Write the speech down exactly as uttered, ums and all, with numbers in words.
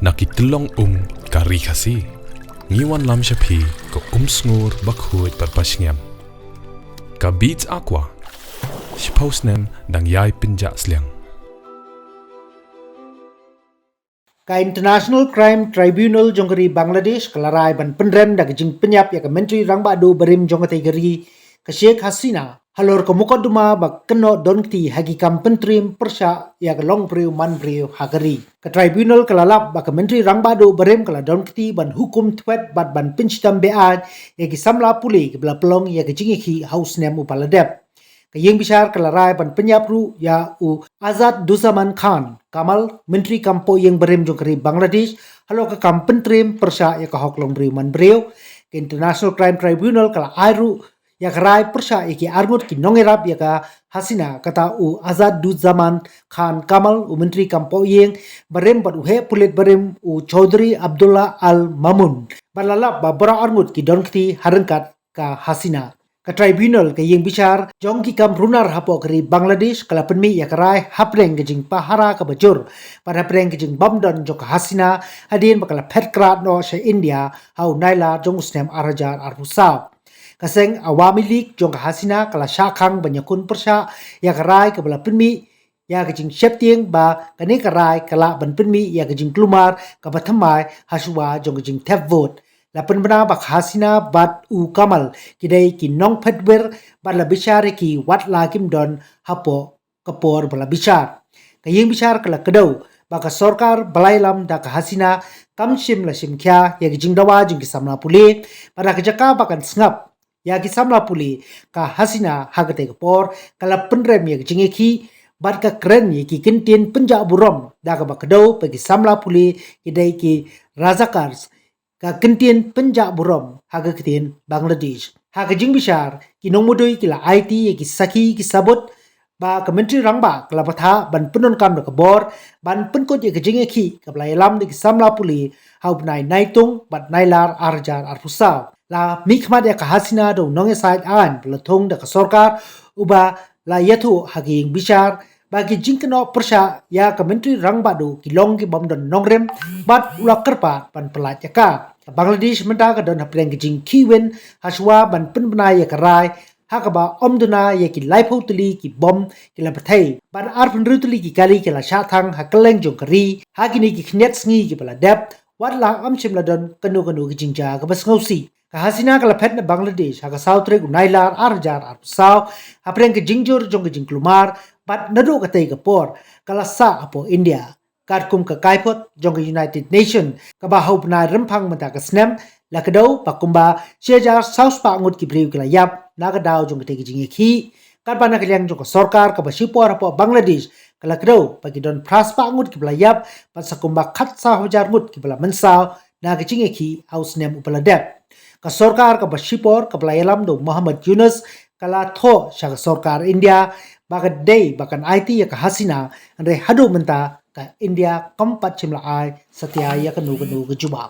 Na ki tyllong um ka ri Khasi, ngi wanlam sha phi ka um sngur bakhuid bad bashngiam. Ka Beats Aqua, shiphew snem dang ïai pynjah sliang. Ka International Crime Tribunal jong ka ri Bangladesh ka la rai ban pynrem da ka jingpynïap ïa ka Myntri Rangbah Duh barim jong katei ka ri, ka Sheikh Hasina, halor ka mukotduma ba kynnoh donkti ha ki kam pyntriem pyrshah ïa ka longbriew manbriew ha ka ri. Ka tribunal ka la lap ba ka Myntri Rangbah Duh barim ka la donkti ban hukum thwet bad ban pynshitom beaiñ ïa ki samla pule kiba la pynlong ïa ka jingïakhih ha u snem uba la dep. Ka ïingbishar ka la rai ban pynïap ruh ïa u Azaduzzaman Khan Kamal, Myntri Kam Pohïing barim jong ka ri Bangladesh, halor ka kam pyntriem pyrshah ïa ka hok longbriew manbriew. Ka International Crime Tribunal ka la ai ruh ïa ka rai pyrshah ïa ki arngut ki nongïarap ïa ka Hasina, kata u Azaduzzaman Khan Kamal, u Myntri Kam Pohïing barim, bad u heh pulit barim u Chaudhry Abdullah Al Mamun. Bad la lap ba baroh arngut ki donkti ha ryngkat ka Hasina. Ka tribunal, ka ïingbishar jong ki kam runar hapoh ka ri Bangladesh ka la pynmih ïa ka rai hapdeng ka jingpahara kaba jur bad hapdeng ka jingbymdon jong ka Hasina, hadien ba ka la phet krad noh sha India ha u Nailar jong u snem ar hajar arphew saw. Ka seng Awami League jong ka Hasina ka la shah khang ban ïakhun pyrshah ïa ka rai kaba la pynmih ïa ka jingsheptieng ba kane ka rai ka lah ban pynmih ïa ka jingkulmar kaba thymmai hashwa jong ka jingthep vote. La pynbna ba ka Hasina bad u Kamal ki dei ki nongphet wir bad la bishar ïa ki wat la kim don hapoh ka por ba la bishar. Ka ïingbishar ka la kdew ba ka sorkar ba la ïalam da ka Hasina kam shym la shim khia ïa ka jingdawa jong ki samla pule, bad ha ka jaka ba kan sngap ïa ki samla pule, ka Hasina ha katei ka por ka la pynrem ïa ka jingïakhih bad ka kren ïa ki kyntien pynjah burom, da kaba kdew ba ki samla pule ki dei ki Razakars, ka kyntien pynjah burom ha ka ktien Bangladesh. Ha ka jingbishar, ki nongmudui ki la aiti ïa ki sakhi ki sabut ba ka Myntri Rangbah ka la bthah ban pyndonkam da ka bor ban pynkut ïa ka jingïakhih kaba la ïalam da ki samla pule ha u bnai Naitung bad Nailar ar hajar arphew saw. La mihkhmat ïa ka Hasina da u nongïasaid aiñ ba la thung da ka sorkar, uba la ïathuh ha ka ïingbishar ba ki jingkynnoh pyrshah ïa ka Myntri Rangbah Duh ki long ki bym don nongrim bad u la kyrpad ban pyllait ïa ka. Ka Bangladesh mynta ka don hapdeng ka jingkhih win hashwa ban pynbna ïa ka rai, ha kaba ym duna ïa ki laiphew tylli ki bom ki la bthei bad arphew hynriew tylli ki kali ki la shah thang ha kylleng jong ka ri ha kine ki khyndiat sngi kiba la dep, wat la ym shym la don kano kano ka jingjia kaba sngewsih. Ka Hasina ka la phet na Bangladesh ha ka saw tarik u Nailar ar hajar arphew saw, hapdeng ka jingjur jong ka jingkulmar, bad naduh katei ka por ka la sah hapoh India. Katkum ka kaiphod jong ka United Nation, kaba ha u bnai Rymphang mynta ka snem la kdew ba kumba shi hajar saw spah ngut ki briew ki la ïap na ka daw jong katei ka jingïakhih. Katba na ka liang jong ka sorkar kaba shipor hapoh Bangladesh ka la kdew ba ki don phra spah ngut kiba la ïap bad sa kumba khatsaw hajar ngut kiba la mynsaw na ka jingïakhih ha u snem uba la dep. Ka sorkar kaba shipor kaba la ïalam da u Muhammad Yunus ka la thoh sha ka sorkar India ba ka dei ba kan aiti ïa ka Hasina, hynrei haduh mynta ka India kam pat shym la ai satia ïa kano kano ka jubab.